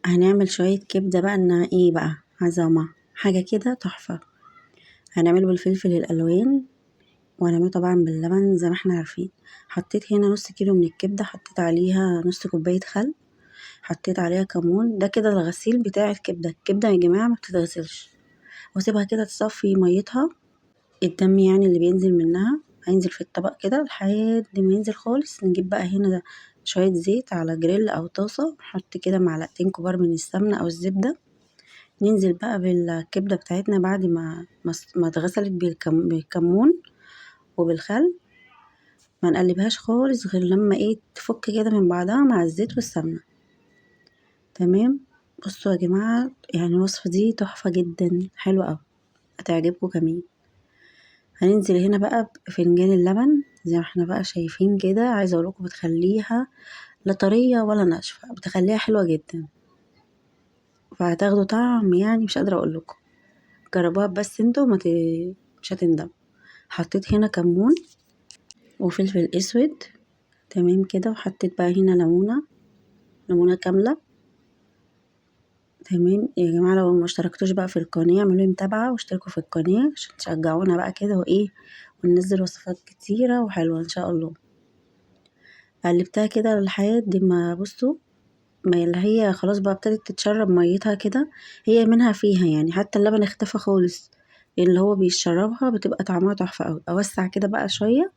هنعمل شوية كبدة بقى، انها ايه بقى عظمة، حاجة كده تحفة. هنعمله بالفلفل الألوان، وهنعمله طبعا باللبن زي ما احنا عارفين. حطيت هنا نص كيلو من الكبدة، حطيت عليها نص كوباية خل، حطيت عليها كمون. ده كده الغسيل بتاع الكبدة. الكبدة يا جماعة ما بتتغسلش، واسيبها كده تصفي ميتها، الدم يعني اللي بينزل منها هينزل في الطبق كده لحد ما ينزل خالص. نجيب بقى هنا شوية زيت على جريل أو طاسة، نحط كده معلقتين كبار من السمنة أو الزبدة. ننزل بقى بالكبدة بتاعتنا بعد ما اتغسلت بالكمون وبالخل. ما نقلبهاش خالص غير لما تفك كده من بعضها مع الزيت والسمنة. تمام. بصوا يا جماعة، الوصفة دي تحفة جدا، حلوة قوي، هتعجبكم كمان. هننزل هنا بقى بفنجان اللبن زي ما احنا بقى شايفين كده. عايزة اقولكم بتخليها لا طرية ولا ناشفة، بتخليها حلوة جدا، فهتاخدوا طعم مش قادرة اقولكم. جربوها بس انتوا مش هتندموا. حطيت هنا كمون وفلفل اسود، تمام كده. وحطيت بقى هنا ليمونة، ليمونة كاملة. تمام يا جماعة، لو ما اشتركتوش بقى في القناة اعملوا لي متابعة واشتركوا في القناة عشان تشجعونا بقى كده وننزل وصفات كتيرة وحلوة ان شاء الله. قلبتها كده لحد ما بصوا ما اللي هي خلاص بقى ابتدت تتشرب ميتها كده، هي منها فيها حتى اللبن اختفى خالص، اللي هو بيشربها بتبقى طعمها تحفة قوي. اوسع كده بقى شوية،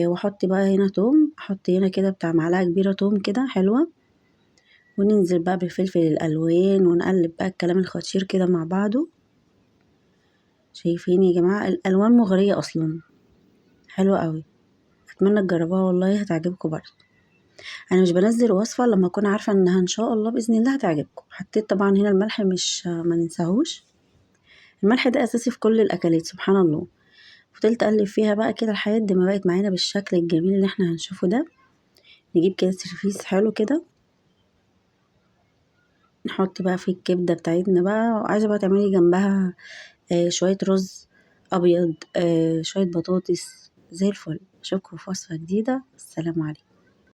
واحط بقى هنا توم، احط هنا كده بتاع معلقة كبيرة توم كده حلوة. وننزل بقى بالفلفل الألوان ونقلب بقى الكلام الخطير كده مع بعضه. شايفين يا جماعة الألوان مغرية أصلا، حلوة قوي. أتمنى تجربوها والله هتعجبكم برضه. أنا مش بنزل وصفة لما أكون عارفة إنها إن شاء الله بإذن الله هتعجبكم. حطيت طبعا هنا الملح، مش ما ننساهوش، الملح ده أساسي في كل الأكلات سبحان الله. فضلت أقلب فيها بقى كده لحد ما بقت معانا بالشكل الجميل اللي احنا هنشوفه ده. نجيب كده سيرفيس حلو كده، نحط بقى فيه الكبدة بتاعتنا بقى. وعايزة بقى تعملي جنبها، شوية رز أبيض، شوية بطاطس زي الفل. أشوفكم في وصفة جديدة. السلام عليكم.